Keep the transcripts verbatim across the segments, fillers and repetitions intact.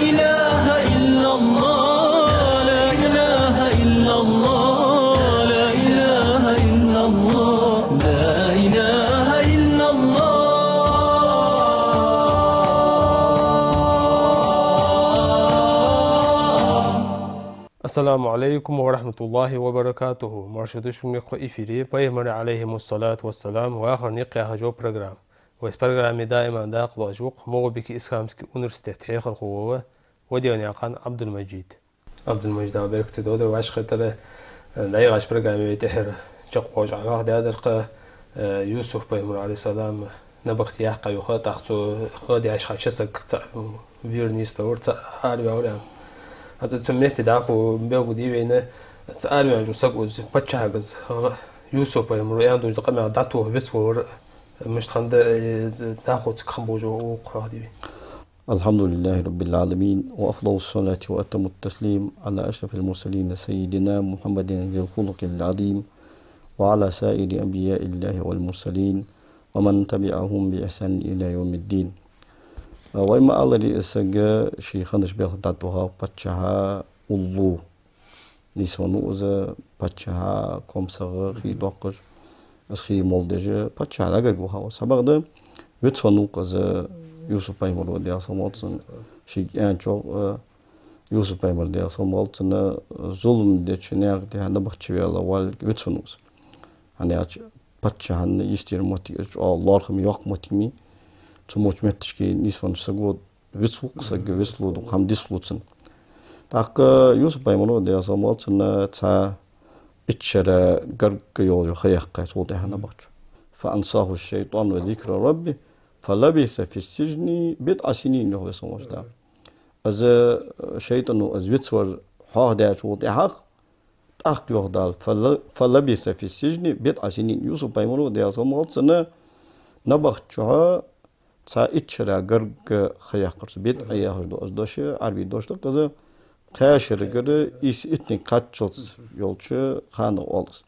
إله إلا الله، لا إله إلا الله، لا إله إلا الله، لا إله إلا الله. السلام عليكم ورحمة الله وبركاته. Марша дошув, мехкахой, эфире «Пайхамарий, عليهم الصلاة والسلام, вахара никъ» яха йола программа. Вай программе даим дакъа лоацаш ва-кх МагӀалбике исламски университета хьехархо вола Ваденаькъан Ӏабдул-Мажид. Ӏабдул-Мажид, Дала беркате долда вай. ВӀашагӀкхетар, э, дӀаяхача программе вай тӀеххьара чакхвоалаш Ӏа хьоахадаьдар-кх, э, Юсуп пайхамар, عليه السلام, набахте яьккха юха, тӀаккха цо гӀа деш хинна ши саг цаӀ вийра нийсдалар, цаӀ араваьлар аьнна. ХӀанз цу метте дӀахо белгалде вайна, цу араваьннача саго из паччахьага из гӀа-, Юсуп пайхамара аьнна долча къамаьла дӀатоха вицвалар мишта хиннад, э, дӀахо цига хинна болча укхаза хьоахаде вай. الحمد لله رب العالمين، وأفضل الصلاة وأتم التسليم على أشرف المرسلين سيدنا محمد ذي الخلق العظيم، وعلى سائر أنبياء الله والمرسلين، ومن تبعهم بإحسان إلى يوم الدين. Вай ма аллара, из саг ший хиннача белха тӀа дӀатоха паччахьа уллув. Нийсвеннав из паччахьа, комсагӀа хий доаккхаш, из хий молдеш, паччахьа гарга вахав из. Цхьабакъда, вицвеннав-кх из Юсуп пайхамар, Даьла салам хилда цунна, шийга аьнначох, э, Юсуп пайхамар, Даьла салам хилда цунна, зулам деча наьха тӀехьа набахте ваьнна валга вицвеннав из. ХӀана аьлча паччахьан йистера моттиг из чӀоагӀа лоархӀаме йоккха моттиг ма йий. Цу моча метташка нийсвеннача саго вицву-кх саг, вицлу, дукха хӀама дицлу цунна. ТӀаккха Юсуп пайхамара, Даьла салам хилда цунна, цхьа итт шера гарга йолаш ха яьккхай цул тӀехьа набахтех. فأنساه الشيطان ذكر ربه فلبث في السجن بضع سنين, йоах Веза хинна волча Дала. Из шайтӀано из вицвар хьоахадаьчул тӀехьагӀа, тӀаккха йоах Дала, فل-, فلبث في السجن بضع سنين. Юсуп пайхамара, Даьла салам хилда цунна, набахта чухь цхьа итт шера гарга ха яьккхар цо. БидӀа яхаш да из дош, Ӏарбий дош да-кх из, кхаь шерагара ийс иттанга кхаччалца йолча ханах оал из.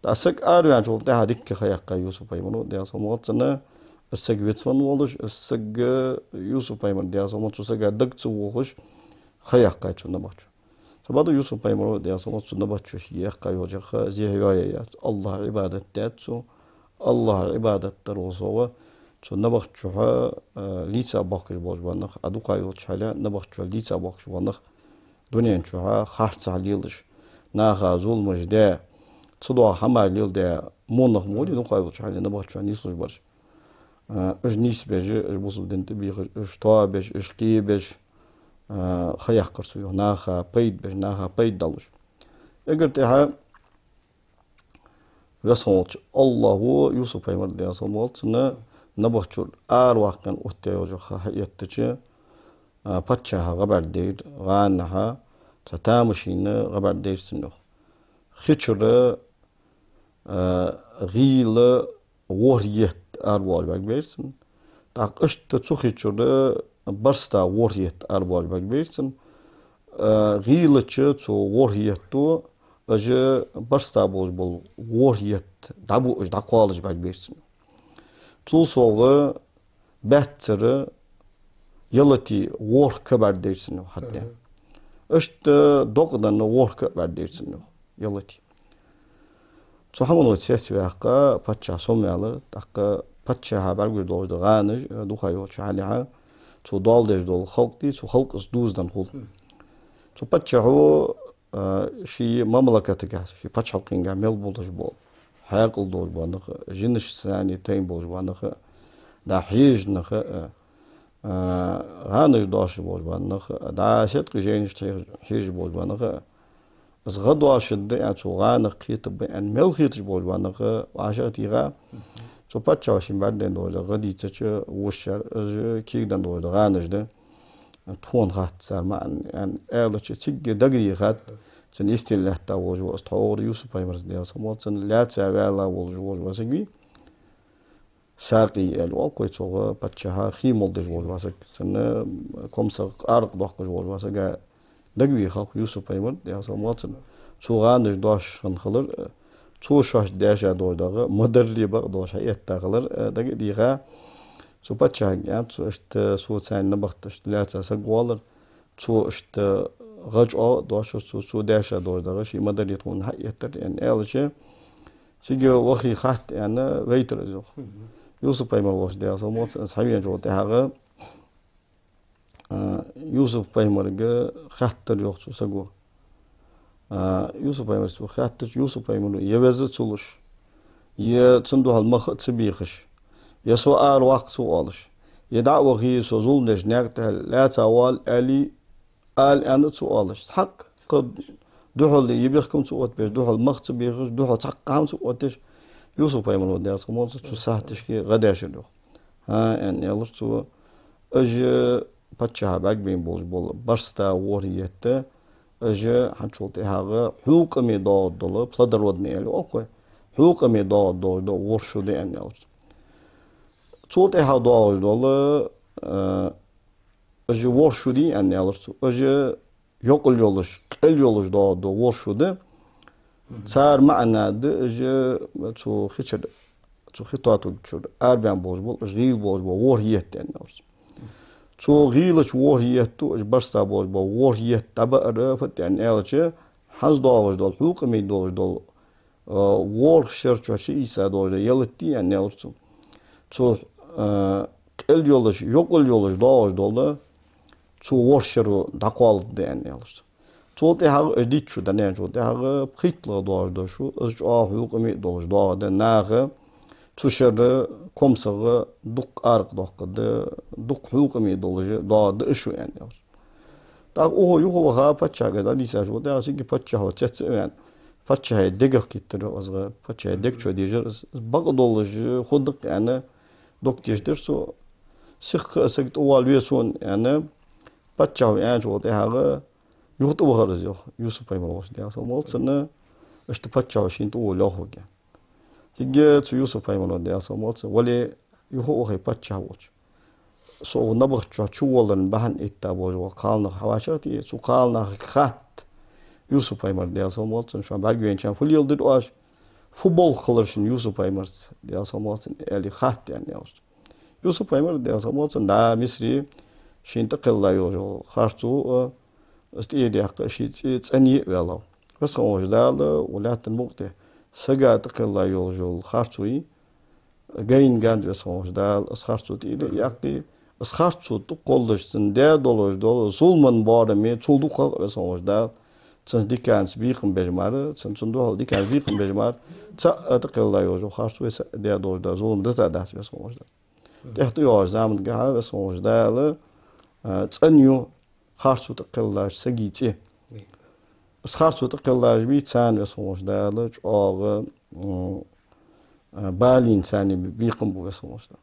ТӀаккха саг араваьнначул тӀехьа дикка ха яьккхай Юсуп пайхамара, Даьла салам хилда цунна, из саг вицвенна волаш, из саг, Юсуп пайхамар, Даьла салам хилда цунна, цу сага дага ца вохаш, ха яьккхай цо набахта чу. Цхьабакъда Юсуп пайхамара, Даьла салам хилда цунна, цу набахта чу шийга яьккха йолча ха зехьа йоае яц. АллахӀа Ӏибадат даьд цо. АллахӀа Ӏибадат дарал совгӀа, цу набахта чухь, э, лийца боахкаш болаш бола нах, Ӏа дукха йолча хьале набахта чухь лийца боахкаш бола нах, дунен чухь харцахьа лелаш, наха зуламаш даь, цудухьа хӀамаш леладаь, во нах ма хулий дукха йолча хьале набахта чухь нийслуш бараш. Э, уж нийсбеш, уж бусалба дина тӀабехаш, уж тоабеш, уж кхебеш, э, ха яьккхар цо, йоах, наха пайда беш, наха пайда далуш. Эггара тӀехьа Веза хинна волча АллахӀо Юсуп пайхамар, Даьла салам хилда цунна, набахта чура араваккха оттаяь йолча ха хьаэттача, а, паччахьа гӀа бӀаргадайра, гӀанахьа, цхьа тамашийна гӀа бӀаргадайра цунна, йоах. Хи чура, а, гӀийла ворхӀ етта арабоалаш бӀаргабайра цунна. ТӀаккха иштта цу хи чура барзкъа ворхӀ етта арабоалаш бӀаргабайра цунна. Э, гӀийла чу цу ворхӀ етто, уж барзкъа болаш бола ворхӀ етта дӀабуаш, дӀакхоалаш бӀаргабайра цунна. Цул совгӀа баьццара ялатий ворхӀ ка бӀаргадайра цунна, йоах, хьатӀадена. Иштта докъаданна ворхӀ ка бӀаргадайра цунна, йоах, ялатий. Цу хӀамано цецваьккха, паччахь сомаваьлар, тӀаккха паччахьа бӀаргагуш долаш да гӀанаш, э, дукха йолча хьале, цо доал деш дола халкъ дий, цу халкъаца дувзаденна хул. Цу паччахьо, э, ший мамлакатагахь, ший паччахьалкхенгахь мел болаш бола, хьаькъал долаш бола нах, жинашца цхьана тайна болаш бола нах, дӀа хьежа нах, э, а, гӀанаш доашаш болаш бола нах, дӀа седкъий жайнашта хьежаш, хьежаш болаш бола нах, из гӀа доашаргда аьнна, цу гӀанах кхетаргба аьнна, мел хеташ болаш бола нах вӀашагӀтеха. Цу паччахьо шийна бӀаргадайна долаш да гӀа дийцача вошачар, уж кегаденна долаш да гӀанаш да. Тхона хац цар маӀан аьнна аьлча, цига дагадехад, цун йистера лаьтта волаш вола из тхьовра Юсуп пайхамарца, Даьла салам хилда цунна, лаьца ваьнна волаш, волаш вола саг вий. Сакъий аьле оал-кх вай цох, паччахьа хий молдеш волаш вола саг. Цунна комсагӀа аракъ доаккхаш волаш вола сага дагавехав-кх Юсуп пайхамар, Даьла салам хилда цунна. Цо гӀанаш доашаш хинна хилар, цо шоашта деш долаш да гӀа ма дарра бакъ долаш хьаэтта хилар дагадеха. Цу паччахьага аьннад цо, иштта со царна набахта иштта лаьца саг воаллар, Цо иштта гӀа чӀоагӀа а доацар, цо, цо даьша долаш да гӀа ший ма дарий тхона хьаэттар, аьнна аьлча, цига вахе хатта аьнна вайтар из, йоах. Юсуп-пайхамар волча, Даьла салам хилда цунна, из хьавеначул тӀехьагӀа, а, Юсуп-пайхамарга хаьттар, йоах, цу саго. А, Юсуп-пайхамарга цо хаьттача, Юсуп-пайхамаро е веза ца луш, е цунна духьал мах а ца бехаш, е со араваккха ца оалаш, е дӀа а вахе, со зулам деш наькъа тӀа лаьца воал аьле, ала аьнна а ца оалаш, цхьаккха духьал е бехкам ца оттабеш, духьал мах ца бехаш, духьал цхьаккха хӀама ца оттадеш, Юсуп-пайхамаро, Даьла салам хилда цунна, цу сахьаташка гӀа даьшар, йоах. ХӀаа, аьнна аьлар цо, уж паччахьа бӀаргабайна болаш бола барзкъа ворхӀ етта, уж хӀанзчул тӀехьагӀа хьулкъаме доагӀаш дола, плодородный аьле оал-кх вай, хьулкъаме доагӀаш дола ворхӀ шу да, аьнна аьлар цо. Цул тӀехьагӀа доагӀаш дола, а, уж ворхӀ шу дий, аьнна аьлар цо, уж йокъал йолаш, къел йолаш доагӀаш дола ворхӀ шу да. Цар маӀан да, уж цу хи чура, цу хи тоатаргчура арабаьнна болаш бола, уж гӀийла болаш бола ворхӀ етта, аьнна аьлар цо. Цу гӀийлача ворхӀ етто, уж барзкъа болаш бола ворхӀ етта дӀабаар, фуд аьнна аьлча, хӀанз доагӀаш дола, хьулкъаме долаш дола, а, ворхӀ шера чу ши ийса долаш да ялат дий, аьнна аьлар цо. Цу, а, къел йолаш, йокъал йолаш доагӀаш дола цу ворхӀ шера дӀакхоалларгда, аьнна аьлар цо. Цул тӀехьагӀа, уж дийтта шу дӀадаьнначул тӀехьагӀа, пхийтталагӀа доагӀаш дола шу, из чӀоагӀа хьулкъаме долаш доагӀа да, наха цу шера комсагӀа дукха аракъ доаккхаргда, дукха хьулкъаме долаш доагӀаргда из шу, аьнна аьлар цо. ТӀаккха укхо юха ваха паччахьага дӀадийцачул тӀехьагӀа, цига паччахьо цецваьнна, паччахьа дегах кхийттар, йоах, из гӀа, паччахьа дега чу дийшар из, из бакъдолаш хургда-кх, аьнна, дог тешадир цо. Сиха а саг тӀавоалаве сона, аьнна, паччахьо аьнначул тӀехьагӀа юха тӀавахар из, йоах, Юсуп-пайхамар волча, Даьла салам хилда цунна, иштта паччахьо шийна тӀавола йоах вайга. Цига цу Юсуп-пайхамаро, Даьла салам хилда цунна, вале, юха а вахе паччахь волча, со укх набахта чу чуваларах бахьан этта болаш бола кхалнах хьавӀашагӀтийя, цу кхалнахага хатта, Юсуп-пайхамар, Даьла салам хилда цунна, шоана бӀаргавайначарна фу леладир оаш, фу болх хилар шун Юсуп-пайхамарца, Даьла салам хилда цунна, аьле хатта, аьнна аьлар цо. Юсуп-пайхамар, Даьла салам хилда цунна, дӀа Мисаре шийна тӀакхелла йолаш йола харцо, а, из тӀера яьккха, ший цӀи цӀенъе а ваьлла. Веза хинна волча Дала укх лаьттан букъа тӀа сага тӀакхелла йолаш йола харцо я, гайна гӀанд, Веза хинна волча Дала, из харцо тӀера а яьккхе, из харцо тӀакхоллаш цунна даь долаш дола зуламан боарам цул дукха хилда, Веза хинна волча Дала, цунца диканца бекхам беш мара, цунна, цунна духьал диканца бекхам беш мара, цаӀ а тӀакхелла йолаш йола харцо, цаӀ а даь долаш дола зулам дита дац, Веза хинна волча Дала. ТӀехьа тӀайоагӀача заманга хьа, Веза хинна волча Дала, а, цӀенъю харцо тӀакхеллача сага цӀи. Из харцо тӀакхеллараш бий, царна, Веза хинна волча Дала, чӀоагӀа, м, а, балийна царна бекхам бу, Веза хинна волча Дала.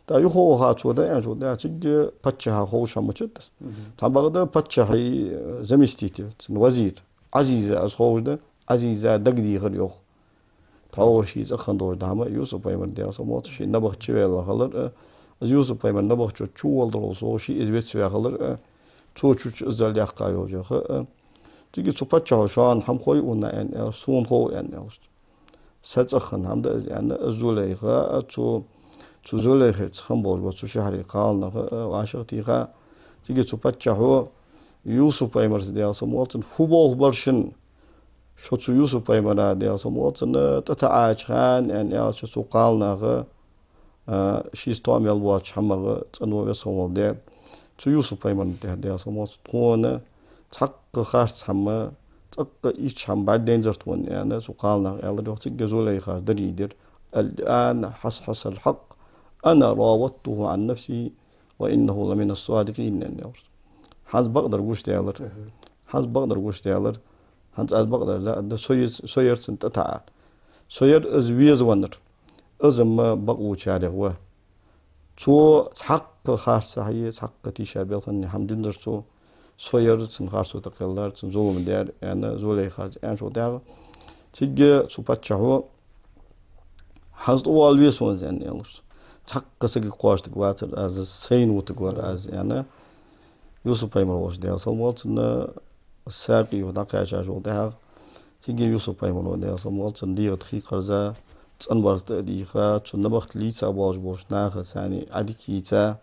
ТӀаккха юха а ваха цо дӀааьнначул тӀехьагӀа, цига паччахьа ховш хӀама ма дац из. Цхьабакъда паччахьа, э, заместитель, цун вазир Ӏазиза из ховш да, Ӏазиза дагадехар, йоах. Тхьовра ший цӀагӀа хинна долаш дола хӀама, Юсуп-пайхамар, Даьла салам хилда цунна, ший набахта чувелла хилар, а, из Юсуп-пайхамар набахта чу чувалларал совгӀа ший из веце ваь хилар, а, цо чу чу из Ӏазап даьккха йолаш йола ха, а. Цига цу паччахьо, шоана хӀама хой укхунна, аьнна аьлча, сона хов, аьнна аьлар цо. Са цӀагӀа хинна хӀама да из, аьнна, из Зулейха, а, цу, цу Зулейхаца хинна болаш бола цу шахьара кхалнах, а, вӀашагӀтеха. Цига цу паччахьо Юсуп-пайхамарца, Даьла салам хилда цунна, фу болх бар шун, шо цу Юсуп-пайхамара, Даьла салам хилда цунна, тӀатаӀача хана, аьнна аьлча, цу кхалнаха, а, шийца тоам мел боацача хӀамах цӀенву, Веза хинна вола Даьла. Цу Юсуп-пайхамара тӀехьа, Даьла салам хилда цунна, тхона цхьаккха харц хӀама, цхьаккха ийрча хӀама бӀаргадайнзар тхона, аьнна, цу кхалнаха аьлар, йоах, цига Зулейхас дарий дир: «الآن حصحص الحق، أنا راودته عن نفسه وإنه لمن الصادقين», аьнна аьлар. ХӀанз бакъдар гуш даьлар. ХӀанз бакъдар гуш даьлар. ХӀанз аз бакъдар да, да, со яр, со яр цунна тӀатаӀар. Со яр из везавеннар. Из-м бакълувчарех ва. Цо цхьаккха харцахьеи, цхьаккха тийшабелханнеи хӀама динзар цо. Со яр цун харцо тӀакхеллар, цунна зулам даьр, аьнна, Зулейхас аьнначул тӀехьагӀа. Цига цу паччахьо: «ХӀанз тӀавоалаве сона из», аьнна аьлар цо. «Цхьаккха сагага кхоачийтаргвацар аз, сайна вутаргвар аз», аьнна. Юсуп-пайхамар волча, Даьла салам хилда цунна, сакъий юха дӀакхаьчачул тӀехьагӀа, цига Юсуп-пайхамаро, Даьла салам хилда цунна, дегӀа тӀа хий кхарза, цӀенбарза тӀа а дийха, цу набахта лийца болаш болча наха царна Ӏадика йийца,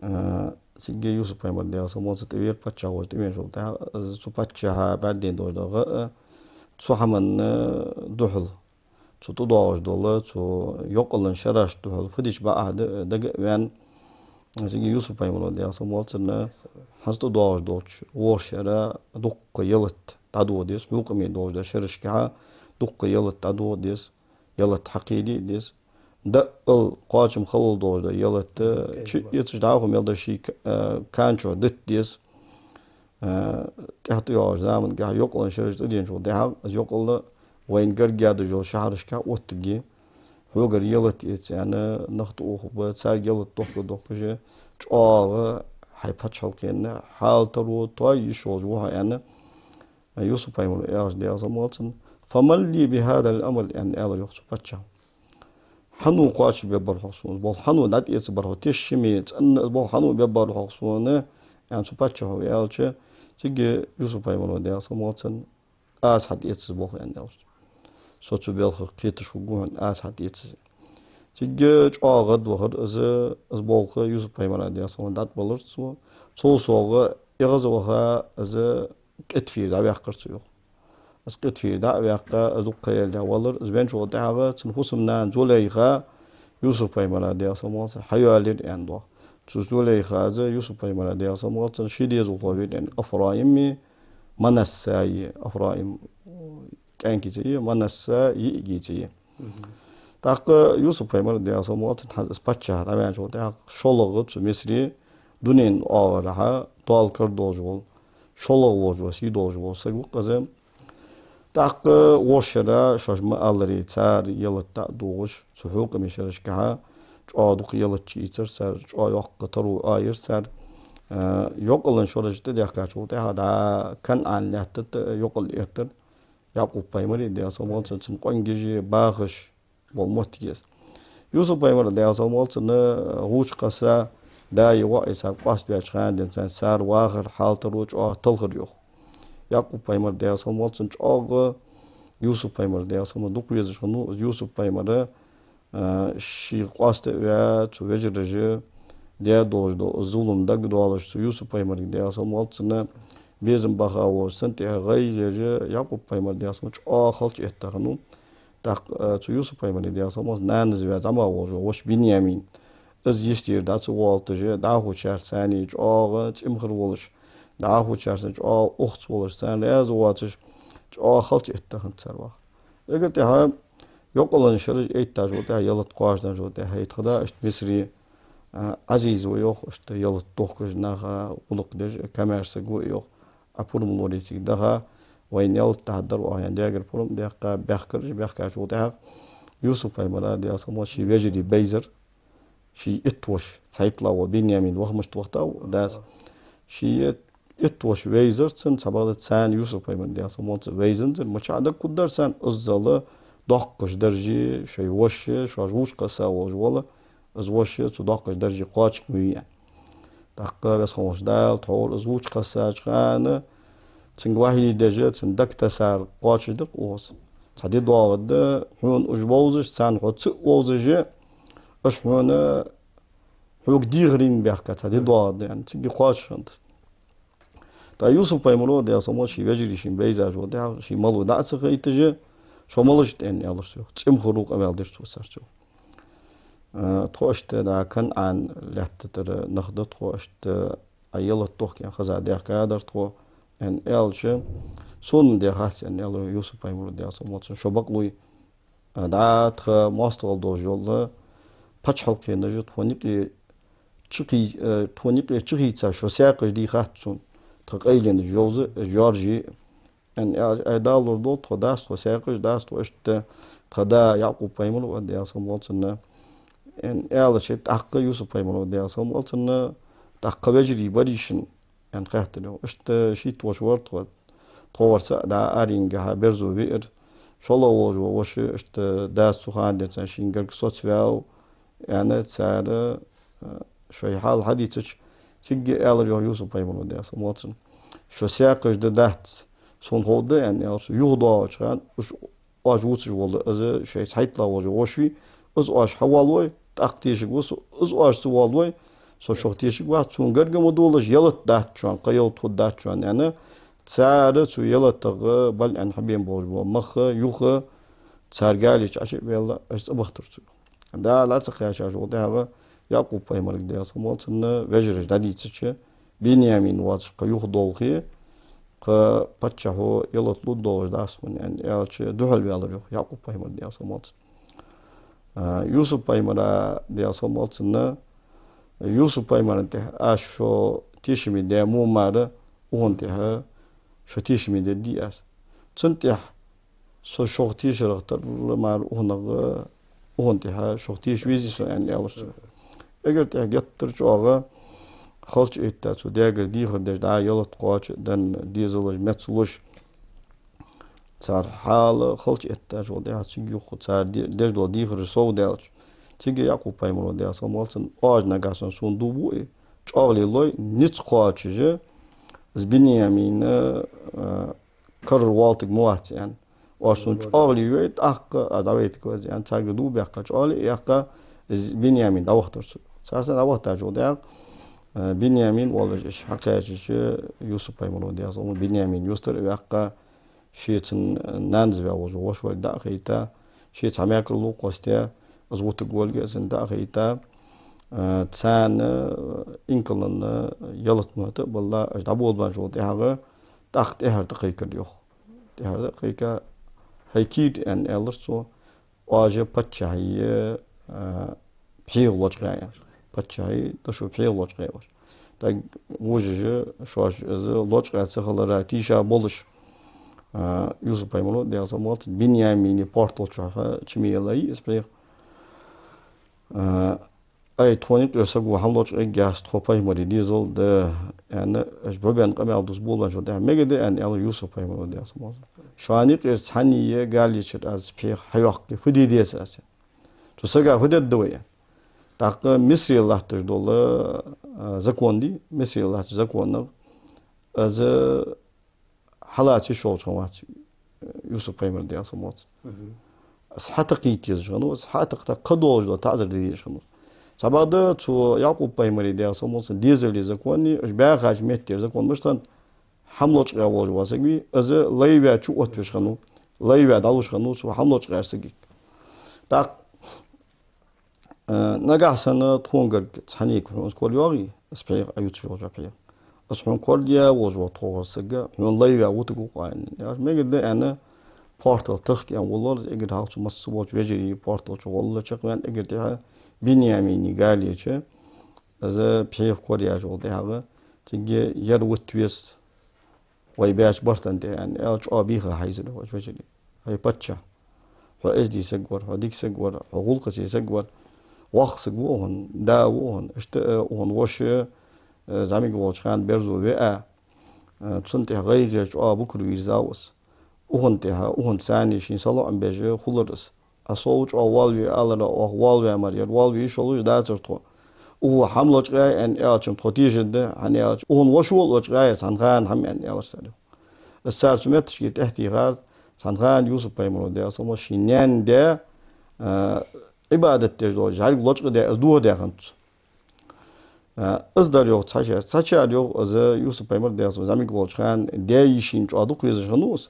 а, цига Юсуп пайхамар, Даьла салам хилда цунна, тӀавера паччахь волча, тӀавена волча тӀехьагӀа, из цу паччахьа бӀаргадайна долаш дола гӀа, цу хӀаманна духьал, цу тӀадоагӀаш дола, цу йокъалан шерашта духьал фу дича бакъахьа да-, дага а ваьнна, цига Юсуп пайхамара, Даьла салам хилда цунна, хӀанз тӀадоагӀаш долча ворхӀ шера дуккха ялат дӀадоха деза, хьукъаме долаш долча шерашкахьа дуккха ялат дӀадоха деза, ялат хьакхийде деза. Даьла кхоачам хилалца долаш дола ялат чу эцаш, дӀахо мел дар ший к-, э, кан чу дита деза. Э, тӀехьа тӀайоагӀача замангахьа йокъалан шераш тӀаденачул тӀехьагӀа, из йокъал вайна гарга ядаж йола шахьарашка оттаргья. Хьогара ялат эца аьнна, нах тӀаухаргба, царга ялат дохка-дохкаш, чӀоагӀа хьай паччахьалкхен хьал таро тоае йиш йолаш ва хьо аьнна, Юсуп пайхамара аьлча, Даьла салам хилда цунна: «فمن لي بهذا الأمر», аьнна, аьлар йоах цу паччахьо. Хьан ва кхоачашбергбар хьогӀ сона из болх, хьан ва дӀатӀаэцаргбар хьогӀ, тешаме, цӀена из болх хьан ва бергбар хьогӀ сона, аьнна, цу паччахьо аьлча, цига Юсуп пайхамара, Даьла салам хилда цунна: «Аз хьатӀаэц из болх», аьнна, аьлар. «Со цу балхах кхеташ хургва хьона, аз хьатӀаэц из». Цига чӀоагӀа гӀадвахар из, из болх Юсуп пайхамара, Даьла салам хилда цунна, дӀатӀабалар цо. Цул совгӀа эгӀазваха из Къитфийра дӀаваьккхар цо, йоах. Из Къитфийра дӀа а ваьккха, из дукха ха яьлча валар. Из венначул тӀехьагӀа цун фусам-нана Зулейха Юсуп пайхамара, Даьла салам хилда цунна, хьайоалаяьр аьнна, йоах. Цу Зулейхас Юсуп пайхамара, Даьла салам хилда цунна, ши дезалхо венав аьнна, Афраими Манассаи, Афраим кӀаьнка цӀи я, Манасса йиӀига цӀи я. ТӀаккха Юсуп пайхамар, Даьла салам хилда цунна, хӀанз из паччахь дӀаваьнначул тӀехьагӀа шоллагӀа цу Мисре дунен оагӀорахьа дола кара долаш вола, шоллагӀа волаш вола, сий долаш вола саг ва-кх из. ТӀаккха ворхӀ шера, шоаш ма аллара, цар ялат дӀа а дохаш, цу хьукъаме шерашкахьа чӀоагӀа дукха ялат чуийцар цар, чӀоагӀа йоккха таро Ӏоайир цар. Э, йокъалан шераш тӀадехкачул тӀехьагӀа дӀа КанӀан лаьтта тӀа йокъал эттар Якъуб пайхамара, Даьла салам хилда цунна, цун къонгаши бахаши бола моттиг я из. Юсуп пайхамар, Даьла салам хилда цунна, гӀувча кхесса, даи воӀи цар къоаставаьча хана денз цар вахар, хьал таро чӀоагӀа талхар, йоах. Якъуб пайхамар, Даьла салам хилда цунна, чӀоагӀа Юсуп пайхамар, Даьла салам хилда цунна, дукха везаш хиннав из Юсуп пайхамар, а, шийх къоаставаь, цу вежараша даь долаш дола зулам дагадоалаш, цу Юсуп пайхамарга, Даьла салам хилда цунна, безам баха волаш санна, тӀехьа гӀайгӀа еш, Якъуб пайхамар, Даьла салам хилда цунна, чӀоагӀа халча этта хиннав. ТӀаккха, э, цу Юсуп пайхамара, Даьла салам хилда цунна, нанас ваь зӀамига волаш вола воша Бинъямин, из йистера дӀа ца воалийташ, дӀахочарца цхьана чӀоагӀа цӀимхар волаш, дӀахочарца чӀоагӀа ухац волаш, царна раьза воацаш, чӀоагӀа халча этта хиннад цар вахар. Эггара тӀехьа йокъалан шераш эттачул тӀехьагӀа, ялат кхоачаденначул тӀехьагӀа, хӀаьта тха да иштта Мисре, а, Ӏазиз ва, йоах, иштта ялат дохкаш, наха гӀулакх деш, комаьрша саг ва, йоах. Ӏа пурам лорий цига даха, вайна ялат дахьаргдар оаха, аьнна, даьгара пурам даьккха, баьхкар уж. Баьхкачул тӀехьагӀа Юсуп пайхамара, Даьла салам хилда цунна, ший вежарий байзар, ший итт воша, цхьайттлагӀа вола Бинъямин ваха мишта вахийтав дас. Ший итт воша вайзар цун, цхьабакъда царна Юсуп пайхамара, Даьла салам хилда цунна, вайзанзар, мичахьа дага хургдар царна, иззал доккхача дарже шоай воша, шоаш гӀувча кхесса волаш вола из воша цу доккхача дарже кхоачаргвий аьнна. ТӀаккха Веза хинна волча Дала тхьовра из гӀувча кхессача хана, цунга вахьи деш, цун дагатессар кхоачашдир-кх укхаза. Цхьа ди доагӀаргда, хьона уж вовзаш, царна хьо ца а вовзаш, уж хьона, хьога дехарийна баьхка цхьа ди доагӀаргда аьнна, цига кхоачаш хиннад из. ТӀаккха Юсуп пайхамара, Даьла салам хилда цунна, ший вежарий шийна байзачул тӀехьагӀа, ший малав дӀа а ца хайташ, шо малаш да аьнна, аьлар цо, йоах. ЦӀимхаро къамаьл дир цо царца, йоах. Э, тхо иштта дӀа КанӀан лаьтта тӀара нах да, тхо иштта Ӏа ялат дохк аьнна хеза даьхкадар тхо, аьнна аьлча, сона даьхац аьнна, аьлар Юсуп пайхамара, Даьла салам хилда цунна, шо бакълой, э, дӀа тха моастагӀал долаш йола паччахьалкхенаш тхона юкъе чукхий-, э, тхона юкъе чухийца, шо саькхаш дий хац сона, тха къайленаш йовза, йоаржа, аьнна, аьлча, ай, Дала лорадолда тхо, дац тхо саькхаш, дац тхо иштта, тха да Якъуб пайхамар ва, Даьла салам хилда цунна, аьнна аьлча, тӀаккха Юсуп пайхамара, Даьла салам хилда цунна, тӀаккха вежарий барий шун, аьнна, хаьттар, йоах. Иштта шийтта воша вар тхо, тхо вар цаӀ, дӀа аренгахьа берзо веар, шоллагӀа волаш вола воша иштта дас цу хана денз шийна гарга соцаваьв, аьнна, цар, э, шоай хьал хьадийцача, цига аьлар, йоах, Юсуп пайхамара, Даьла салам хилда цунна: «Шо саькхаш да, дац, сона ховргда, — аьнна, аьлар цо, — юха доагӀача хана уж оаш вувцаш вола из шоай цхьайттлагӀа волаш вола воша вий, из оаш хьавоалавой, тӀаккха тешаргва со, из оаш ца воалавой, Со шух тешаргвац, сона гарга ма долаш, ялат дац шоана, кхы ялат хургдац шоана, аьнна, цар цу ялатагӀа бала аьнна хьабена болаш бола мах юха цар гали чу Ӏочу а ваьнна, уж цӀабахийтар цо. Дала ца кхаьчачул тӀехьагӀа Якъуб-пайхамарга, Даьла салам хилда цунна, вежарий дӀадийцача, Бинъямин воацаш кхы юха долхе, кхы паччахьо ялат лургдолаш дац хьона, аьнна, аьлча, духьалваьлар юха Якъуб-пайхамар, Даьла салам хилда цунна. А, Юсуп-пайхамара, Даьла салам хилда цунна, Юсуп-пайхамарна тӀехьа аз шо тешаме даь мо мара, укхунна тӀехьа шо тешаме дергдий аз. Цунна тӀехьа со шух тешарах тара мара укхунах, укхунна тӀехьа шух теша везий со, аьнна, аьлар цо. Эггара тӀехьа геттара чӀоагӀа халча этта цо даьгара дехар деш, дӀа ялат кхоачаш а даь, дезалаш меца луш, цар хьал халча эттачул тӀехьагӀа цига юха цар де-, деш дола дехараш совдаьлча, цига Якъуб-пайхамаро, Даьла салам хилда цунна, оаш нагахьа санна сона дув буъе, чӀоагӀле лой, низ кхоачаш а, из Бинъямин, а, карара воалийтарг ма вац, аьнна. Оаш сона чӀоагӀле йой, тӀаккха аз дӀавайтаргва из, аьнна, царга дув баьккха, чӀоагӀле а яьккха, из Бинъямин дӀавахийтар цо. Цар санна дӀавахийтачул тӀехьагӀа, а, Бинъямин волаш, уж хьакхаьчача, Юсуп-пайхамаро, Даьла салам хилда цунна, Бинъямин юстара а ваьккха, ший цун нанас ваь волча воша волга дӀа а хайта, ший цхьа мекарло кхоссадаь, из вутаргволга а цунна дӀа а хайта, а, царна, а, инкаланна ялат мохьта а балла, уж дӀаболабаьнначул тӀехьагӀа, тӀаккха тӀехьара тӀакхайкар йоах. ТӀехьара тӀакхайка, хӀай кир, аьнна, аьлар цо, оаш паччахьа, а, пхьегӀа лочкъаяь, паччахьа дошо пхьегӀа лочкъаяь оаш. ТӀаккха вожаш а, шоаш а из лочкъаяь ца хилара тийша болаш, а, Юсуп-пайхамаро, Даьла салам хилда цунна, Бинъямина портал чу хьа чу ма елла из пхьегӀа. А, ай, тхона юкъера саго хӀама лочкъаергьяц, тхо пайхамара дезал да, аьнна, уж бӀубенна къамаьл дувца болабаьнначул тӀехьагӀа, мегаргда, аьнна, аьлар Юсуп-пайхамаро, Даьла салам хилда цунна. Шоана юкъера цхьанне а галечура аз пхьегӀа хьайоаккхе, фу де деза аз, аьнна. Цу сага фу дергда вай, аьнна. ТӀаккха Мисре латташ дола, а, закон дий, Мисре латтача законах из хьалаца йиш йолаш хиннавац Юсуп-пайхамар, Даьла салам хилда цунна. Из хьатакхийта езаш хиннав, из хьатакхийта кхы долаш дола таӀазар де дезаш хиннав. Цхьабакъда цу Якъуб-пайхамара, Даьла салам хилда цунна, дезала закони, уж баьхача меттера закон мишта хиннад, хӀама лочкъаяь волаш вола саг вий, из лай ваь чу оттавеш хиннав, лай ваь дӀалуш хиннав цу хӀама лочкъаяьча сагага. ТӀаккха, э, нагахьа санна тхона гарга цхьаннега хьона из корайоагӀе, из пхьегӀа, Ӏа ювцаш йолча пхьегӀа. Из хьона кораяь волаш вола тхогара саг, хьона лай ваь вутаргва-кх, аьнна. Яхаш, мегаргда, аьнна, портал тахка, аьнна, воаллар из, эггара хьалха цу массаволча вежарий портал чу гӀолла чакхваьнна, эггара тӀехьа Бинъямина галечу из пхьегӀа кораяьчул тӀехьагӀа, цига ер вутта веза вай баьча барта тӀа, аьнна, аьлча, чӀоагӀа бийха хьайзар йоах уж вежарий. ХӀай паччахь, хьо эздий саг вар, хьо дика саг вар, хьо гӀулакхаций саг вар, воккха саг ва хьона, да ва хьона, иштта а хьона воша, э, зӀамига волча хана берзо веа, э, цунна тӀехьа гӀайгӀа еш чӀоагӀа букар вийрзав из. Укхунна тӀехьа, укхунна царна шийна салоӀам беш хулар из. Ӏа сов чӀоагӀа воалаве алара, оаха воалаваь мара, ер воалаве йиш йолаш дацар тхо. Укхо хӀама лочкъаяьй аьнна аьлча-м тхо тешаргда, хӀана аьлча укхун воша вола лочкъаяьяр цхьан хана хӀама аьнна аьлар цар. Из цар цу метташка тӀехьатехар, цхьан хана Юсуп-пайхамаро, Даьла салам хилда цунна, ший наьна даь, а, Ӏибадат деш долча жӀарга лочкъадаь, из дохадаь хиннад цо. А, из дар йоах цхьачар, цхьачар йоах из Юсуп-пайхамар, Даьла салам хилда цунна, зӀамига волча хана даь-йишийна чӀоагӀа дукха везаш хиннав из.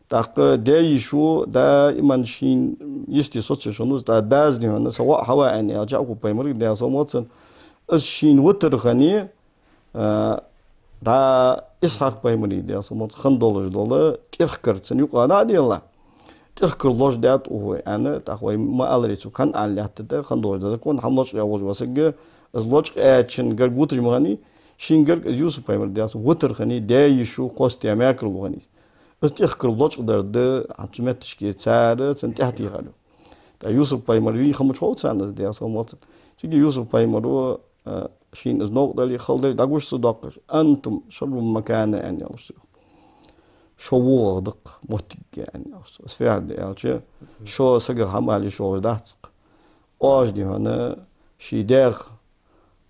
ТӀаккха даь-йишо даиман шийна йисте соцавеш хиннав из, тӀаккха дас дий хьона, са воӀ хьава аьнна аьлча Якъуб-пайхамарга, Даьла салам хилда цунна, из шийна витар хиннай, а, дӀа Исхьакъ-пайхамара, Даьла салам хилда цунна, хинна долаш дола тӀехкар цунна юкъа дӀа а делла, тӀехкар лочкъадаьд укхо, аьнна, тӀаккха вай ма аллара, цу КанӀан лаьтта тӀа хинна долаш дола закон, хӀама лочкъаяь волаш вола саг, из лочкъаяьчун гарга вуташ ма хиннай, шийна гарга из Юсуп-пайхамар, Даьла салам хилда цунна, витар хиннай, даь-йишо кхоссадаь мекарло хиннай. Из тӀехкар лочкъадар да, хӀанз цу метташка цар цунна тӀехьатехар йоах. ТӀаккха Юсуп-пайхамар вий хиннаб хов царна из, Даьла салам хилда цунна. Цига Юсуп-пайхамаро, а, шийна из новкъа дале, хала дале, дӀагуш цо доаккхаш: «أنتم شر مكانا», аьнна аьлар цо. «Шо вогӀа дакъа моттиг», аьнна аьлар цо. Из фу яхар да аьлча, шо сагах хӀама ала йиш йолаш дац-кх. Оаш дий хьона ший даьх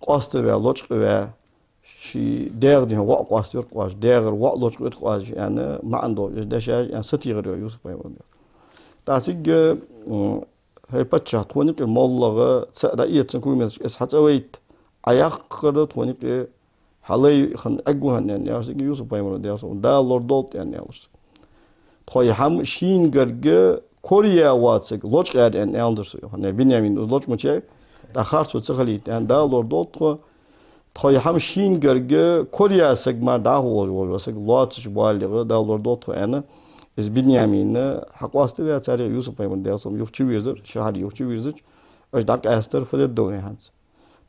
къоаставаь, лочкъаваь, ший даьх дий хьона воӀ къоаставир-кх оаш, даьгара воӀ лочкъавир-кх оаш, аьнна, маӀан долаш дешаш, аьнна, сатехар йоах Юсуп-пайхамара. ТӀаккха цига, м, хӀай паччахь, тхона юкъера моллагӀа цаӀ дӀаэца цун когаметашка, из хьацӀавайта, Ӏа яккхар тхона юкъе, хьа лай хинна эггара хьалха аьнна аьлар сога Юсуп пайхамара, Даьла салам, Дала лорадолда аьнна аьлар цо. Тхоай хӀама шийна гарга кораяь воаца саг лочкъаяьр аьнна аьннадар цо, йоах. ХӀана аьлча Бинъямин из лочкъамача, тӀаккха харцо ца хилийта аьнна, Дала лорадолда тхо. Тхоай хӀама шийна гарга кораяь саг мара дӀахо волаш вола саг лоацаш баллалга, Дала лорадолда тхо аьнна, из Бинъямин хьакъоаставаь, царех Юсуп пайхамар, Даьла салам, юха чувийрзар, шахьар юха чувийрзача, уж дӀакъаьстар, фу дергда вай хӀанз.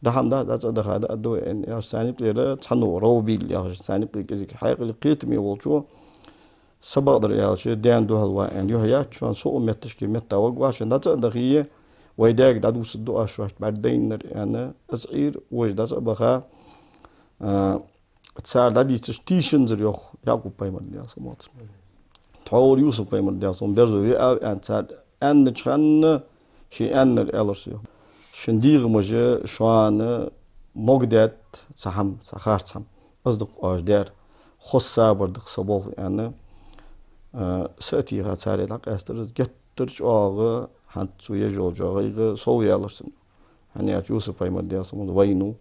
ДӀахо-м да, дӀа цӀа даха да, аргда вай аьнна, аьлча царна юкъера цхьанне Равбил яхаш, царна юкъера кӀезига хьаькъале кхетаме волчо, са бакъдар аьлча, даьна духьал ва аьнна, юхь яц шоана, со а метташка метта варгвац, дӀа цӀа а дахе, вай даьга дӀадувцаргда оаш шоашта бӀаргадайнар аьнна, из Ӏийра, вож дӀа цӀа а баха, а, цар дӀадийцача тийшанзар, йоах, Якъуб пайхамар, Даьла салам хилда цунна. Тхьовра Юсуп пайхамар, Даьла салам, берзо виав аьнна цар аьннача хана, ше аьннар аьлар цо, йоах. Шун дегӀамаш шоана могадаьд цхьа хӀама, цхьа харц хӀама. Из да-кх оаш даьр. Хоза сабар да-кх са болх аьнна, а, са а тийха царех дӀакъаьстар из. Геттара чӀоагӀа хӀанз цо еш йолча гӀайгӀа совъяьлар цун. ХӀана аьлча Юсуп пайхамар, Даьла салам хилда цунна, вайнав.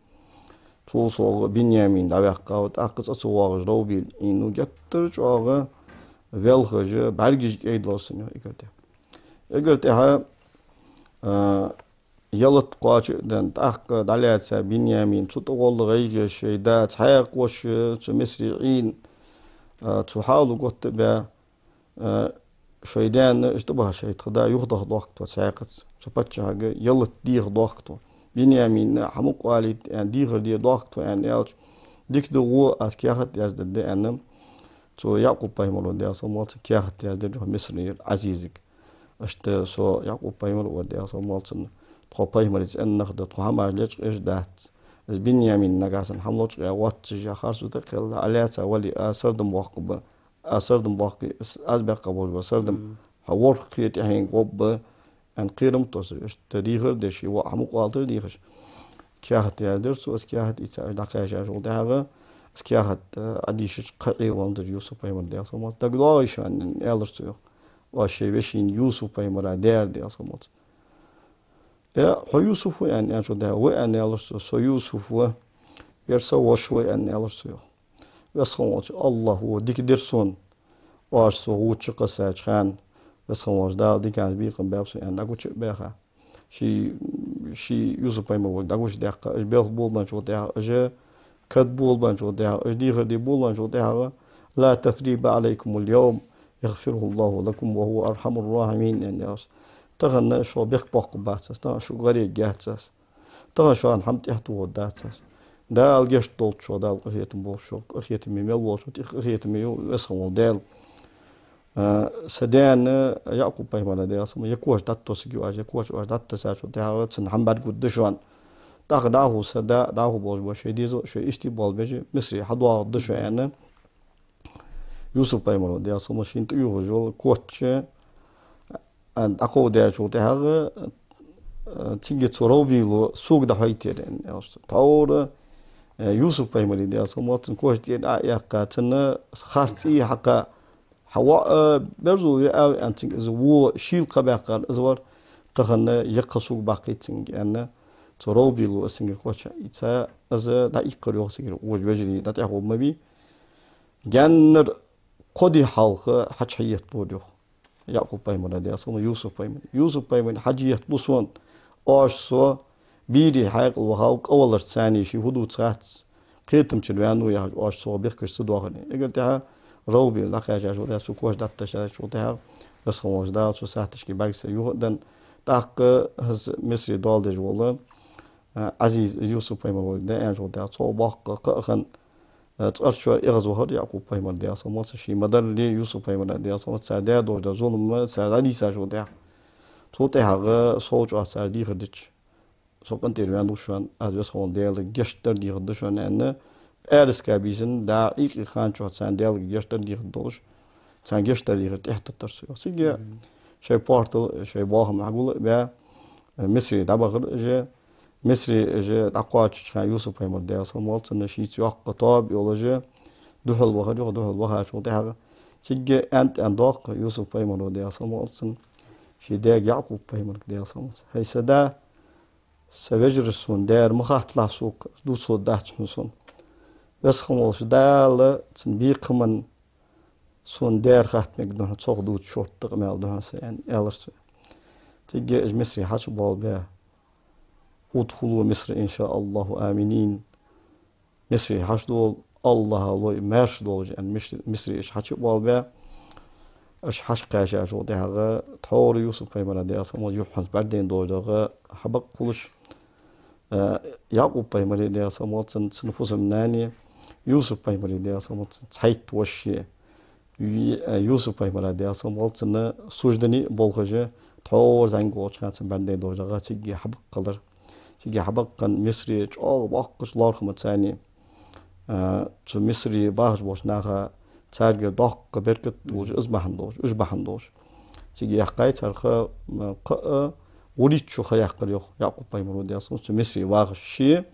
Цул совгӀа Бинъямин дӀаваьккхав, тӀаккха цӀа ца воагӀаш Равбил Ӏийнав, геттара чӀоагӀа велхаш, бӀаргаш кӀайдалар цун, йоах, эггара тӀехьа. Эггара тӀехьа, а, ялат кхоачаш а даьнна, тӀаккха дӀалаьца Бинъямин, цу тӀагӀолла гӀайгӀа еш, шоай да цхьаькха воша, цу Мисре Ӏийна, а, цу хьала готта а баь, а, шоай даьна иштта баха шоай тха да юхадахадоахк тхо цхьаькхаза. Цу паччахьага ялат дехадоахк тхо. Бинъямина хӀама къоалийта аьнна, дехар дергдоахк тхо аьнна аьлча, дика да, гӀо, аз каьхат яздергда аьнна, цу Якъуб пайхамара, Даьла салам хилда цунна, каьхат яздир Мисрера Ӏазизага. Иштта со, Якъуб пайхамар ва, Даьла салам хилда цунна, тхо пайхамарий цӀенах да, тхо хӀамаш лечкъаеш дац. Из Бинъямин нагахьа санна хӀама лочкъаяь воаццаш, харцо тӀакхелла, Ӏа лаьца вале, аз сардам боаккхаргба. Аз сардам боаккхе, аз баьккха болаш бола сардам хьа ворхӀ кхе тӀехьенга гӀоргба аьнна, кхерам тосаш, иштта дехар деш, воӀ хӀама къоалийтар дехаш, каьхат яздир цо. Из каьхат ийца уж дӀакхаьчачул тӀехьагӀа, из каьхат, а, Ӏодийшача, кхы а Ӏеваьннадар Юсуп пайхамар, Даьла салам хилда цунна. ДагадоагӀий шоана аьнна аьлар цо, йоах. Оаш шоай вешийна Юсуп пайхамара даьр, Даьла салам хилда цунна. Э, хьо Юсуп вий аьнна аьлча, даьра, ва аьнна аьлар цо, со Юсуп ва. Ер са воша ва аьнна аьлар цо, йоах. Веза хинна волча АллахӀа дика дир сона, оаш со гӀудача кхаьчача хана, Веза хинна волча Дала диканца бекхам баьб сона аьнна, дӀагуча а баьха. Ший, ший Юсуп пайхамар волга дӀагучадаьккха, уж белха болабенначул тӀехьагӀа, уж кад болабенначул тӀехьагӀа, уж дехар де болабенначул тӀехьагӀа, لا تثريب عليكم اليوم يغفر الله لكم وهو أرحم الراحمين аьнна аьлар цо. Тахан шо бехк боаккхаргбац аз, тахан шуга гӀар ергьяц аз. Тахан шоана хӀама тӀехьатохаргдац аз. Дала гешт долда шоана, Дала къахетам болба шоана, къахетаме мел волчоа тӀа къахетаме ва Веза хинна вола Даьла. А, са даьна, Якъуб пайхамара, Даьла салам хилда цунна, е коч дӀатоссаргья оаш, е коч оаш дӀатессачул тӀехьагӀа цунна хӀама бӀаргагургда шоана. ТӀаккха дӀахо са да, дӀахо болаш бола шоай дезал, шоай истий болх беш, Мисре хьадоагӀаргда шо аьнна, Юсуп пайхамара, Даьла салам хилда цунна, шийна тӀаювхаш йола коч, а, дӀакховдаьчул тӀехьагӀа, а, цига цу Равбила сога дӀахьойтаяр аьнна аьлар цо. Тхьовра, а, Юсуп пайхамара, Даьла салам хилда цунна, коч тӀера Ӏо а яьккха, цунна харц цӀий хьакха, хьа воӀ, а, берзо виав аьнна, цунга из во шийла кхаъ баьккхар из вар, тахан е кхы сога баккхийта цунга аьнна, цу Равбила из цунгара коч ийца, из дӀаиккхар, йоах, цигара гӀуж вежарий, дӀатӀехьа гӀоргма бий. Гаьннара кхо ди хьалха хьачухьетта лора, йоах, Якъуб пайхамара, Даьла салам хилда цунна, Юсуп пайхамар. Юсуп пайхамар, хьачухьетта лу сона, оаш со берий хьаькъал вахав, къаваларца царна ший фу дувц хац, кхетамчура ваьннав яхаш, оаш сох бехкаш ца доахар. Эггара тӀехьа Равбил дӀакхаьчачул тӀехьагӀа, цу коч дӀатессачул тӀехьагӀа, Веза хинна волча Дала цу сахьаташка бӀаргса юха а денна, тӀаккха из Мисре доал деш вола, а, Ӏазиз Юсуп пайхамар волга дӀааьнначул тӀехьагӀа, цо боккха кхаъ хинна, а, цкъарчоа эгӀазвахар Якъуб пайхамар, Даьла салам хилда цунна, ший ма дарра Юсуп пайхамара, Даьла салам хилда цунна, цар даь долаш дола зулам цар дӀадийцачул тӀехьагӀа. Цул тӀехьагӀа сов чӀоагӀа цар дехар дича, со къинтӀера ваьннав шоана, аз Веза хинна волча Даьлага гешт дар дехаргда шоана аьнна, пӀаьраска бийсан, дӀа Ӏийкъе хана чухь царна Даьлага гешт дар дехаргдолаш, царна гешт дар дехар тӀехьатеттар цо, йоах. Цига шоай портал, шоай боахам хьагул а баь, Мисре дӀабахар уж. Мисре уж дӀакхоачача хана Юсуп пайхамар, Даьла салам хилда цунна, шийца йоккха тоаба йолаш духьал вахар, йоах. Духьал вахачул тӀехьагӀа цига аьннад, аьнна доагӀа Юсуп пайхамара, Даьла салам хилда цунна, ший даьга, Якъуб пайхамарга, Даьла салам хилда цунна: хӀай са да, са вежараш сона даьра ма хатталахь сога, дувцаргдац хьона сона. Веза хинна волча Дала цун бекхаман сона даьра хатта мегаргда хьона, цох дувца шортта къамаьл да хьона са, аьнна, аьлар цо. Цига уж Мисре хьачубоалабаь. ادخلوا مصر إن شاء الله آمنين. Мисре хьачудола, АллахӀа лой маьрша долаш, аьнна, Мис-, Мисре уж хьачубоалабаь. Уж хьакхаьчачул тӀехьагӀа тхьовра Юсуп-пайхамара, Даьла салам хилда цунна, юххьанца бӀаргадайна долаш дола гӀа хьабакъ хулаш, э, Якъуб-пайхамара, Даьла салам хилда цунна, цун фусам-нана, Юсуп-пайхамара, Даьла салам хилда цунна, цхьайтта воша, Ю-, э, Юсуп-пайхамара, Даьла салам хилда цунна, суждане болхаш, тхьовра зӀамига волча хана цунна бӀаргадайна долаш дола гӀа цига хьабакъ хилар. Цига хьабакъ хинна Мисре чӀоагӀа боккхача лоархӀамца, а, цу Мисре бахаш болча наха, царгара доккха беркат болаш, из бахьан долаш, уж бахьан долаш. Цига яьккхай цар ха, м, кхы а вурийтта шу ха яьккхар, йоах, Якъуб-пайхамара, Даьла салам хилда цунна, цу Мисре вахаш ше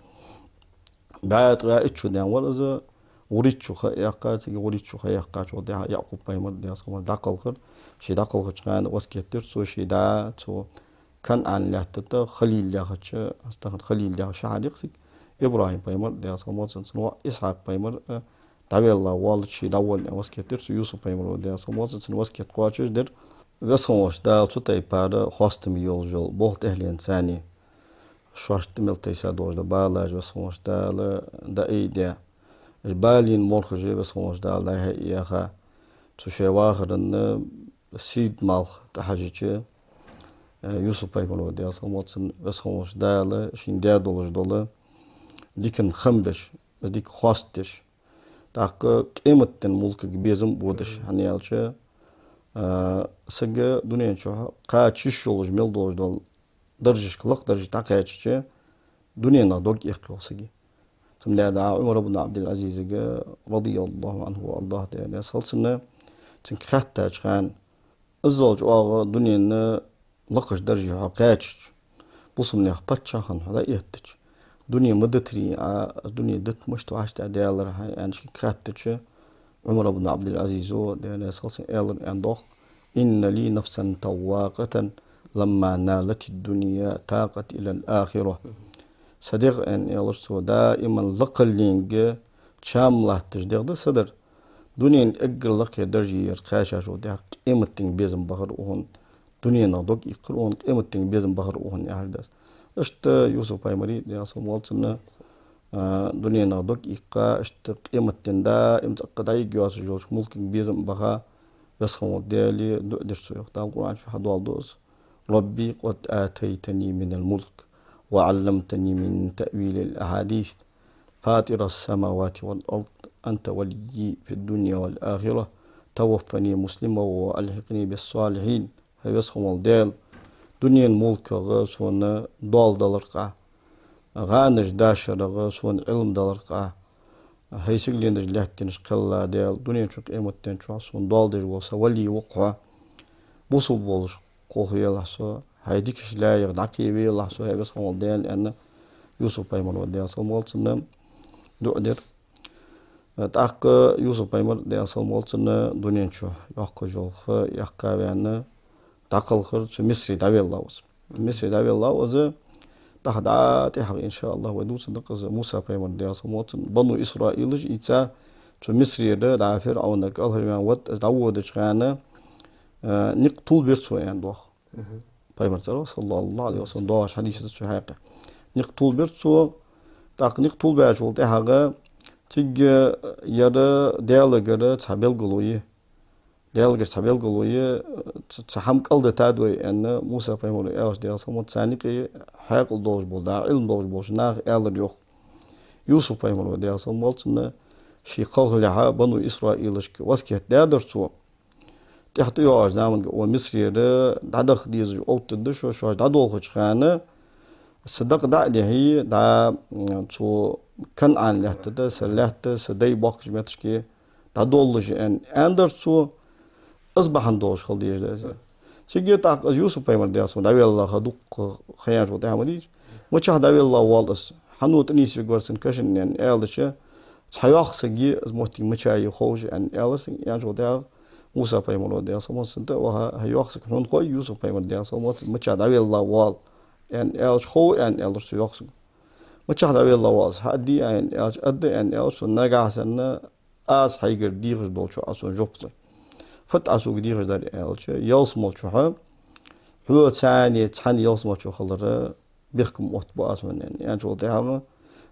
бӀаь ткъаь итт шу даьнна вар из, вурийтта шу ха яьккхай, цига вурийтта шу ха яьккхачул тӀехьагӀа Якъуб-пайхамар, Даьла салам хилда цунна, дӀакхалхар, ше дӀакхалхача хана васкет дир цо, ше да цу КанӀан лаьтта тӀа Халил яхача, аз тахан Халил яха шахьар я-кх цига, ИбрахӀим-пайхамар, Даьла салам хилда цунна, цун воӀ Исхьакъ-пайхамар, э, дӀавелла воаллача ше дӀаволла аьнна васкет дир цо, Юсуп-пайхамара, Даьла салам хилда цунна, цун васкет кхоачаш дир. Веза хинна волча Дала цу тайпара хоастам йолаш йола болх тӀехьленна царна шоашта мел тайса долаш дола балаш Веза хинна волча Дала дӀаайдаь. Уж балийна морхаш а Веза хинна волча Дала дӀа-хьа а яьха, цу шоай вахаран сийрда малх тӀахьажача, э, Юсуп-пайхамара, Даьла салам хилда цунна, Веза хинна волча Дала шийна даь долаш дола дикан хам беш, дика хоастадеш, тӀаккха къематден мулкага безам а бодаш, хӀана аьлча, а, саг дунен чухь кхача йиш йолаш мел долаш дола даржашка лакха даржашка дӀакхаьчача, дуненах дог эккх, йоах, сага. Цудухьа Ӏумар ибн Ӏабдул-Ӏазизага, رضي الله عنه وأرضاه, Даьла раьза хилва цунна, цунга хаьттача хана, иззал чӀоагӀа дунен лакхача дарже хьо кхаьчача, бусалба наьха паччахьалкхен хьо дӀаэттача, дуне ма дитарий Ӏа, дуне дита мишта вац Ӏа, Даьлара хьай, аьнна, шийга хаьттача, Ӏумар ибн Ӏабдул-Ӏазизо, Даьла раьза хилва цунна, аьлар аьнна доагӀа: إن لي نفسا طواقة لما نالت الدنيا تاقت إلى الآخرة. Са дегӀ, аьнна, аьлар цо, даиман лакхалленга чам латташ дегӀ да са дар. Дунен эггара лакхе даржера кхаьчачул тӀехьагӀа къематденга безам бахар укхун, дуненах дог иккхар укхун, къематденга безам бахар укхун, яхар да из. Иштта Юсуп-пайхамара, Даьла салам хилда цунна, а, дуненах дог иккха, иштта къематден даим цӀаккха дӀайига йоацаш йолча мулкага безам баха, Веза хинна волча Даьлага дуӀа дир цо, йоах. Дала Къуръан чу хьадоаладу из: رب قد آتيتني من الملك وعلمتني من تأويل الأحاديث فاطر السماوات والأرض أنت وليي في الدنيا والآخرة توفني مسلما وألحقني بالصالحين. ХӀай Веза хинна вола Даьла, дунен мулках сона доал далар-кх Ӏа, гӀанаш дашарах сона Ӏилма далар-кх Ӏа, хӀай сигаленаш, лаьттанаш кхелла Даьла, дунен чу, къематден чу сона доал деш вола са вали ва-кх хьо. Бусалба волаш кхолхавелахь со, хьай дикача лаьех дӀакхевелахь со, хӀай Веза хинна вола Даьла, аьнна, Юсуп-пайхамара, Даьла салам хилда цунна, дуӀа дир. ТӀаккха Юсуп-пайхамар, Даьла салам хилда цунна, дунен чу йоккхаш йола ха яьккха а ваьнна, дӀакхалхар, цу Мисре дӀавеллав из. Мисре дӀавеллав из, тӀаккха дӀа тӀехьагӀа, إن شاء الله, вай дувцаргда-кх из, Муса-пайхамар, Даьла салам хилда цунна, бану Исраилаш ийца цу Мисрера дӀа ФирӀавна кӀалхарваьнна ваьннав, из дӀаводача хана, а, никъ тувлабир цо, аьнна доагӀа. Пайхамара цӀерагӀа, صلى الله عليه وسلم, доагӀаш хьадис да цу хьакъехьа. Никъ тувлабир цо, тӀаккха никъ тувлабаьчул тӀехьагӀа цига ер Даьлагара цхьа белгало я. Даьлагара цхьа белгало я, ц-, цхьа хӀама кӀалдитад вай, аьнна, Муса-пайхамара аьлча, Даьла салам хилда цунна, царна юкъе хьаькъал долаш бола, дӀа Ӏилма долаш болча наха аьлар, йоах. Юсуп-пайхамара, Даьла салам хилда цунна, ший кхалхалехьа бану Исраилашка васкет даьдар цо. ТӀехьа тӀайоагӀача заманга укх Мисрера дӀадаха дезаш оттаргда шо, шоаш дӀадолхача хана, са дакъа дӀа а дихье, дӀа, м, цу КанӀан лаьтта тӀа, са лаьтта, са дай боккхача метташка дӀадолалаш, аьнна, аьннадар цо, из бахьан долаш хила дезаш да из. Цига тӀаккха из Юсуп-пайхамар, Даьла салам хилда цунна, дӀавелла ха дукха ха яьнначул тӀехьа ма дий из. Мичахьа дӀавелла воал из? Хьан тӀа нийсвергвар цун кашамаш, аьнна, аьлча, цхьа йоккха саг я, из моттиг мича я ховш, аьнна, аьлар цунга, аьнначул тӀехьагӀа Муса-пайхамара, Даьла салам хилда цунна, тӀа а ваха: хӀай йоккха саг, хьона хой Юсуп-пайхамар, Даьла салам хилда цунна, мичахьа дӀавелла воал? аьнна аьлча, хов аьнна аьлар цу йоккхача саго. Мичахьа дӀавелла ва из, хьа а дий, аьнна аьлча, а да аьнна аьлча, цо нагахьа санна аз хьайгара дехаш долча хьа сона жоп лой. Фуд Ӏа сога дехаш дар аьлча, ялсмалчухьа хьоца цхьана ялсмалчо хилара бехкам оттабу аз хьона, аьнна. Аьнначул тӀехьагӀа,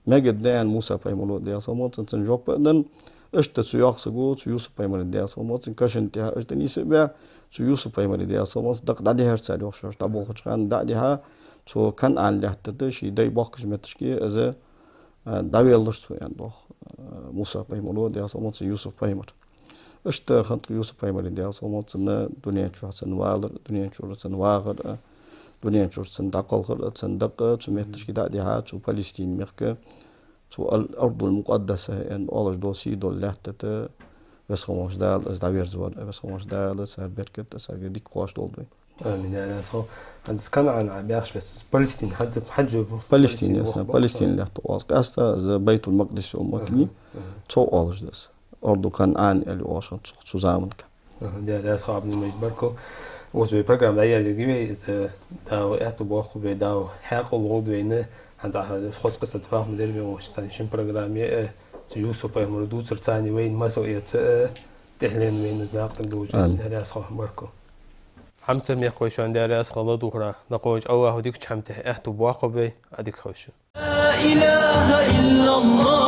мегаргда, аьнна, Муса-пайхамара, Даьла салам хилда цунна, цунна жоп а денна, иштта цу йоккхача саго цу Юсуп-пайхамара, Даьла салам хилда цунна, кашан тӀехьа иштта нийсбаь, цу Юсуп-пайхамара, Даьла салам хилда цунна, дакъа дӀадихьар цар, йоах шоаш дӀаболхача хана дӀа а дихьа, цу КанӀан лаьтта тӀа, ший дай бохкача метташка из, а, дӀавеллар цо, аьнна, йоах, а, Муса-пайхамара, Даьла салам хилда цунна, Юсуп-пайхамар. Иштта хиннад-кх Юсуп-пайхамара, Даьла салам хилда цунна, дунен чу цун валар, дунен чура цун вахар, дунен чура цун дӀакхалхар, цун дакъа, цу метташка дӀа а дихьа, цу Палестин мехка, цу Ал-Ардул Мукъаддаса аьнна оалаш дола сий дола лаьтта тӀа Веза хинна волча Дала из дӀаверзавар, Веза хинна волча Дала цар беркат а, царга дика кхоачаш долда вай. Амин, Даьла раьза хилва. ХӀанз КанӀан Ӏа баьхаш беса, Палестин, хӀанз, хӀанз Палестин, Палестин, Палестин лаьтта оал-кх къаьстта, из Байтул-Макъдис йола моттиг, аха, аха, цох оалаш да из. Арду КанӀан аьле оалаш хиннад цу, цу заманга. Аха, Даьла раьза хилва, Ӏабдул-Мажид, баркал. Укхаза вай программа дӀаерзаргья вай, из Дала аьттув боаккхалба вай, Дала хьаькъал лулда вайна, хӀанз Ӏа хоцкъа са тӀа фахма дервен волча цхьан шин программе, э, цу Юсуп-пайхамара дувцар царна вайна масал эца, э, тӀехьленна вайна из накъадаргдолаш. Амин. Даьла раьза хилва, баркал. Хьамсара мехкахой, шоана Даьла раьза хилва ладувгӀара. Дакъа вайча АллахӀа дикача хӀаман тӀа аьттув боаккхалба вай, Ӏадика хийла шун. لا إله إلا الله